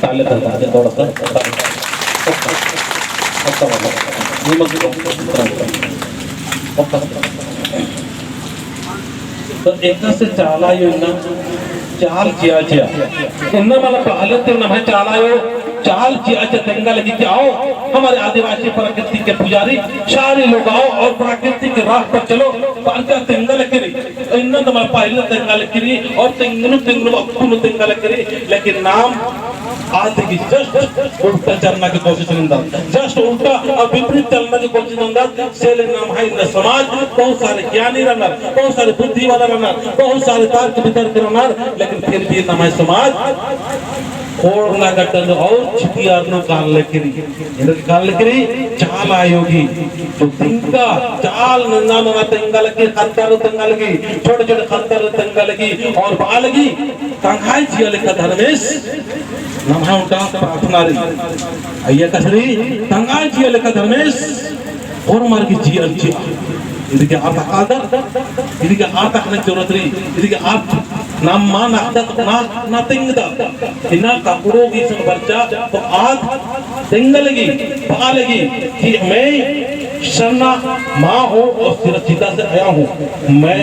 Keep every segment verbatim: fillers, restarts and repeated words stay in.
ताले तो ताले दौड़ कर। तो एकासे चाला आयो इन्ना चाल चिआ चिआ। इन्ना मला पहले तो नम्है चाला आयो चाल चिआ चिआ तेंगा लगी कि आओ हमारे आदिवासी प्रकृति के पुजारी सारे लोग आओ और प्रकृति के राह पर चलो। पारका तेंगा लगी रई। इन्ना तो मला पहले तेंगा लगी रई और तेंगनु तेंगनु अक्कुनु तेंगा लगी रई। लेकिन नाम आद की just उल्टा चलना की कोशिश नंदत, just उल्टा और विपरीत चलना की कोशिश नंदत। से ले नम्है इन्ना समाज बहुत सारे ज्ञानी रअनर, बहुत सारे बुद्धि वाला रअनर, बहुत सारे तर्क वितर्क रअनर, लेकिन फिर भी नम्है समाज कोड़ना गड्डन और छिपियारनो काल लगी रई। इधर काल लगी रई, चाला आयो गही जो तिंका चाल नन्ना नन्ना तेंगा लगी, खद्दर तेंगा लगी, छोटे छोटे खद्दर तेंगा लगी और बआ लगी तंग्है जिया लेखा धर्मेस, नम्है ओन्टा प्रार्थना रई। अइय्या कछरी, तंग्है जिया लेखा धर्मेस, होरमर गही जिया चिआ। इदिगे अर्थ अख़दर, इदिगे अर्थ अख़ना जरूरत रई, इदिगे अर्थ नाम मल अख़दत ना, ना तेंगदत। इन्ना ककड़ो गही संग बरचा, तो आद तेंगा लगी, बआ लगी कि मैं सरना माँ हूँ और सिरसिता से आया हूँ। मैं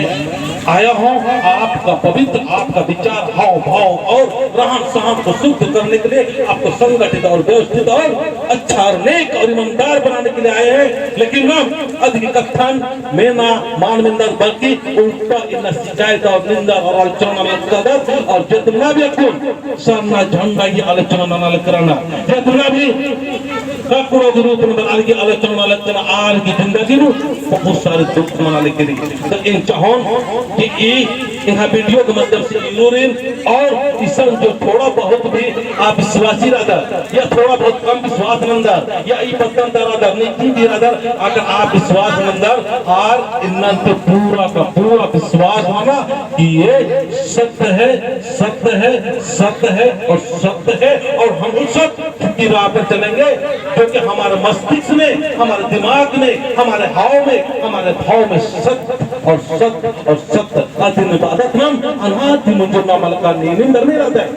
आया हूँ आपका पवित्र, आपका विचार, हाव भाव और रहन सहन को शुद्ध करने के लिए, आपको संगठित और व्यवस्थित और अच्छा और नेक और ईमानदार बनाने के लिए आए हैं। लेकिन हम अदिगे कत्थन मेना मल मेनदत, बल्कि उल्टा इन्ना शिकायत और निंदा और आलोचना नना लगदत। और जितना भी अक्कुन सरना झंडा गही आलोचना नना लगदर ना, जितना भी ककड़ो गही रूप में बआ लगी आलोचना नना लगदर ना, आर गही जिंदगी नू बहुत सारे दुख मना लगी रई। तो एन चाहोन कि ई एंग्है video के माध्यम से ईरूरिन और इसन जो थोड़ा बहुत भी अविश्वासी रअदर या थोड़ा बहुत कम विश्वास नंदर या ई पत्तन दरा दर, नीति भी रअदर, अगर अविश्वास नंदर, आर इन्नन ती पूरा का पूरा विश्वास नना कि ये सत्य है, सत्य है, सत्य है और सत्य है और हम उस सत्य की राह पर चलेंगे, जो कि हमारे मस्तिष्क में, हमारे दिमाग में, हमारे हाव में, हमारे भाव में सत्य और सत्य और सत्य। अदिन बअदत नाम अनादि मुंजुर नम मलका नीनिम धर्मे रहता है।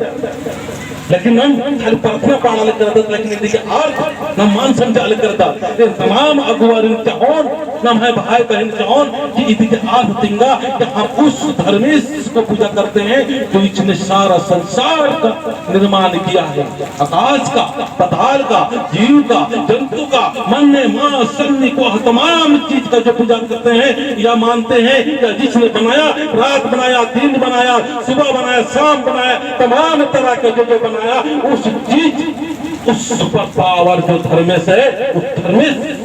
लेकिन नम खाली प्रार्थना पाड़ा ले करदत, लेकिन इदिगे अर्थ नम मल समझा ले करदत। ये तमाम अगुवारिन चाहोन, नम्है भाई बहिन चाहोन कि इदिगे अर्थ तिंगा कि हम उस धर्मेस को पूजा करते हैं जो इसने सारा संसार का निर्माण किया है। आकाश का, पाताल का, जीव का, जंतु का, मन्ने माँ सन्नी को, तमाम चीज का जो पूजा करते हैं या मानते हैं या जिसने बनाया, रात बनाया, दिन बनाया, सुबह बनाया, शाम बनाया, तमाम तरह का जो जो बनाया, उस चीज, उस super power जो धर्मेस है, उस धर्मेस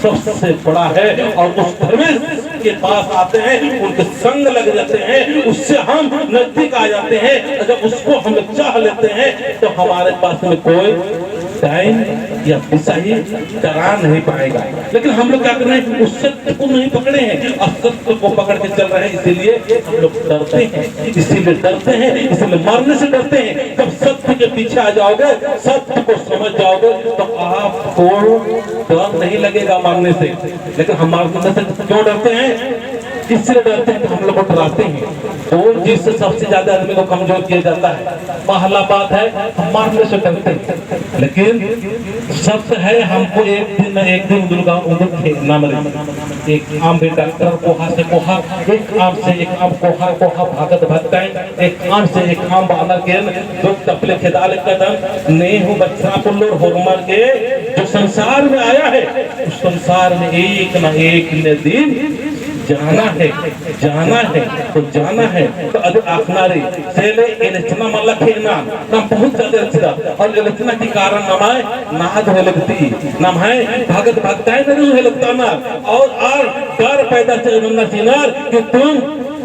सबसे बड़ा है और उस धर्मेस के पास आते हैं, उनके संग लग जाते हैं, उससे हम नजदीक आ जाते हैं। और जब उसको हम चाह लेते हैं तो हमारे पास में कोई डाइन या पिसाही डरा नहीं पाएगा। लेकिन हम लोग क्या कर रहे हैं, उस सत्य को नहीं पकड़े हैं, असत्य को पकड़ के चल रहे हैं, इसीलिए हम लोग डरते हैं, इसीलिए डरते हैं, इसीलिए मरने से डरते हैं। जब सत्य के पीछे आ जाओगे, सत्य को समझ जाओगे, तो आपको डर नहीं लगेगा मरने से। लेकिन हम मरने से क्यों डरते हैं? इसलिए डरते हैं कि हम लोग को डराते हैं। वो जिससे सबसे ज्यादा आदमी को कमजोर किया जाता है। पहला बात है, हम मरने से डरते हैं। लेकिन सत्य है, हमको एक दिन न एक दिन उंदुल गाँव उंदुल खेदना मरे। एक आम भी डॉक्टर कोहा से कोहा, एक आम से एक आम कोहा कोहा भागत भागत आए। एक आम से एक आम बअनर के दुख तपले खेदा लगदन, नेहू बछरा पुल्लोर होरमर के जो संसार में आया है, उस संसार में एक ना एक ने दिन जाना है, जाना है, तो जाना है। तो अदि अख़ना रई, से ले एलचना मला खेना, नाम बहुत ज्यादा एलचना, और एलचना की कारण नम्है नाद होले लगती, नम्है भगत भगताई नरू होले लगता ना, और, और डर पैदा से नन्ना चिनर कि तुम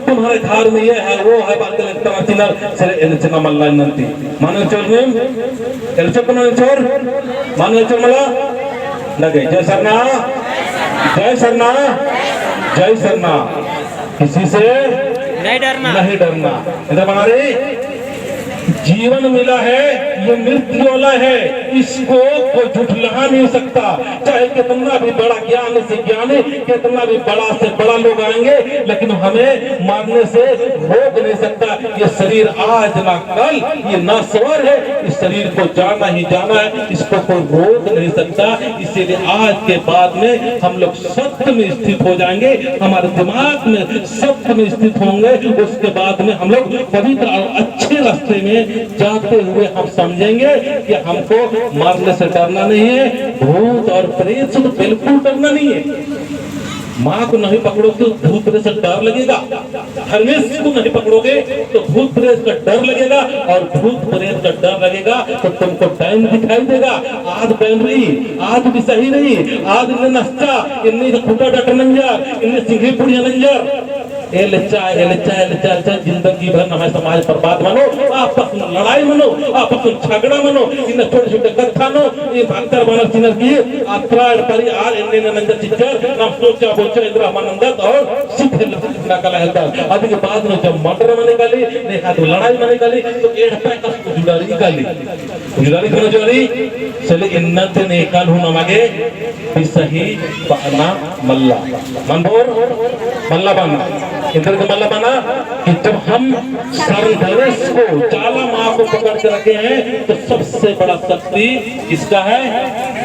तुम्हारे घर में ये है, वो है, बात लगता चिनर, से ले एलचना मल्ला नन्ती। माने चोरनीम, एलचो को माने चोर, माने चोर मला, लगे। जय सरना, जय सरना, जय सरना। किसी से नहीं डरना। नहीं डरना। इधर हमारे जीवन मिला है, ये मृत्यु वाला है। इसको कोई झुठला नहीं सकता। चाहे कितना भी बड़ा ज्ञान से ज्ञानी, कितना भी बड़ा से बड़ा लोग आएंगे, लेकिन हमें मरने से रोक नहीं सकता। ये शरीर आज ना कल, ये नाश्वर है। इस शरीर को जाना ही जाना है, इसको कोई रोक नहीं सकता। इसीलिए आज के बाद में हम लोग सत्य में स्थित हो जाएंगे, हमारे दिमाग में सत्य में स्थित होंगे। उसके बाद में हम लोग पवित्र और अच्छे रास्ते में जाते हुए हम समझेंगे कि हमको मरने से डरना नहीं है, भूत और प्रेत से तो बिल्कुल डरना नहीं है। माँ को नहीं पकड़ोगे तो भूत प्रेत से डर लगेगा, धर्मेश को नहीं पकड़ोगे तो भूत प्रेत का डर लगेगा, और भूत प्रेत का डर लगेगा तो तुमको डाइन दिखाई देगा। आद डाइन रई, आद बिसाही रई, आद इन्ने नस्ता, इन्ने खूँटा डटनंजर, इन्ने सिंघी पुड़िया नंजर। ए लेच्चा, ए लेच्चा, ए लेच्चा, ए लेच्चा, जिंदगी भर नम्है समाज बर्बाद मनो, आपस में लड़ाई मनो, आपस में झगड़ा मनो, इन्ने छोटे-छोटे कत्था नू, ई भक्तर बनर चिनर की, अत्रा एड़पा रई आर एन्ने एन्ने नंजर चिच्चर, नाम सोचा बोचा इन्द्रा मनंदत और सीधे लगा कला हेलदत। अदिगे बाद में जब murder मनी काली, नेखा तो लड़ाई मनी काली, तो एड़पा कस उजुड़ा रई काली। उजुड़ा रई, कौन उजुड़ा रई? चले इन्नते नेकाल हूँ नमागे बिसाही बअना मल्ला। मनबोर मल्ला बअना। इधर के मल्ला बअना कि जब हम सरधनेस को, चाला माँ को पकड़ के रखे हैं, तो सबसे बड़ा शक्ति किसका है?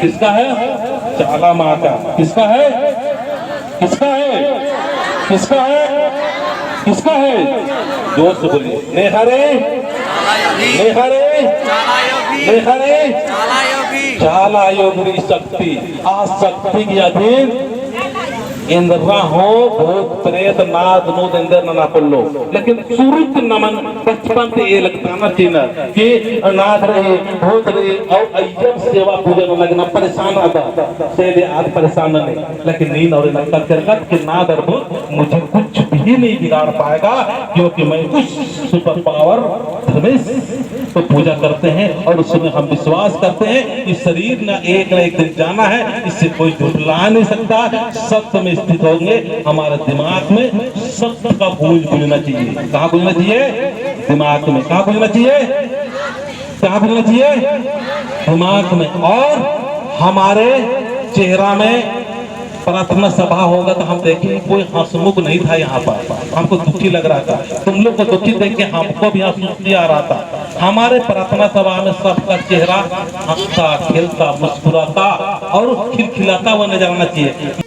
किसका है? चाला माँ का। किसका है? किसका है? किसका है? किसका है? जोर से बोलिए। नेखा रई? नेखा रई? नेखा रई? चाला आयो गही शक्ति। आ शक्ति की अधीन एन्दरा हूँ भूत प्रेत नाद नूद एन्देर नना पोल्लो। लेकिन सुरुत नमन बचपन ती ए लगताना चिअना कि नाद रई, भूत रई, और अइय्यम सेवा पूजा नना गे ना परेशान रअदत। से ले आद परेशान ननी। लेकिन नीन और नंकन केरकत कि नाद और भूत मुझे कुछ भी नहीं बिगाड़ पाएगा, क्योंकि मैं उस super power धर्मेस तो पूजा करते हैं और उसमें हम विश्वास करते हैं कि शरीर ना एक ना एक दिन जाना है, इससे कोई झुठला नहीं सकता। सत्य में स्थित होंगे। हमारे दिमाग में सत्य का गूंज गूंजना चाहिए। कहाँ गूंजना चाहिए? दिमाग में। कहाँ गूंजना चाहिए? कहाँ गूंजना चाहिए? दिमाग में। और हमारे चेहरा में प्रार्थना सभा होगा तो हम देखेंगे कोई हंसमुख नहीं था यहाँ पर, हमको दुखी लग रहा था। तुम लोग को दुखी देख के हमको भी यहाँ सुस्ती आ रहा था। हमारे प्रार्थना सभा में सबका चेहरा हंसता, खेलता, मुस्कुराता और खिलखिलाता हुआ नजर आना चाहिए।